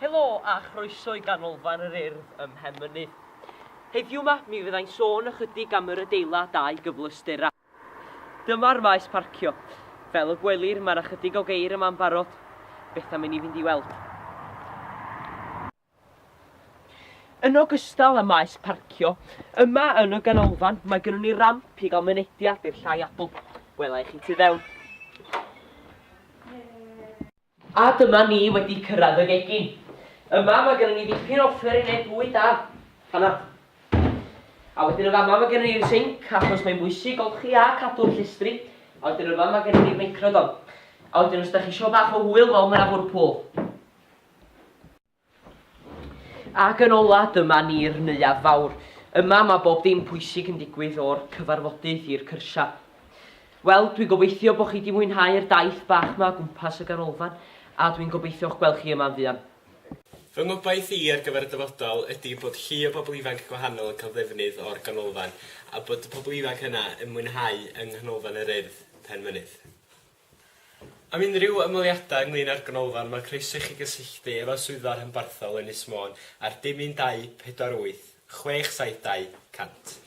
Helo a chroeso i Ganolfan yr Urdd ym Mhenmynydd. Heddiw 'ma, mi fyddai'n sôn ychydig am yr adeilad a'i gyfleusterau. Dyma'r maes parcio. Fel y gwelir, mae 'na chydig o geir yma'n barod. Beth am i ni fynd i weld? Yn ogystal â maes parcio, yma yn y ganolfan, mae gynnon ni ramp i gael mynediad i'r llai abl. Wela i chi tu fewn. A dyma ni wedi cyrraedd y gegin. Yma mae gennym ni ddipyn o offer i wneud bwyd a panad. A wedyn yn fama mae gennym ni'r sinc, achos mae'n bwysig golchi a cadw'r llestri. A wedyn yma mae gennym ni'r microdon. A wedyn os da chi eisiau bach o hwyl, wel mae yna fwrdd pŵl. Ac yn ola, dyma ni'r Neuadd Fawr. Yma mae bob dim pwysig yn digwydd o'r cyfarfodydd i'r cyrsiau. Wel, dwi'n gobeithio bod chi 'di mwynhau'r daith bach 'ma o gwmpas y ganolfan, a dwi'n gobeithio'ch gweld chi yma'n fuan. Fy ngobaith i ar gyfer y dyfodol ydi bod llu o bobl ifanc gwahanol yn cael ddefnydd o'r ganolfan a bod y pobl ifanc yna yn mwynhau yng Nghanolfan yr Urdd, Penmynydd. Am unrhyw ymholiadau ynglŷn â'r Ganolfan mae croeso i chi gysylltu efo Swyddfa Rhanbarthol Ynys Môn ar dim 1 2 4 8 6 7 2 100.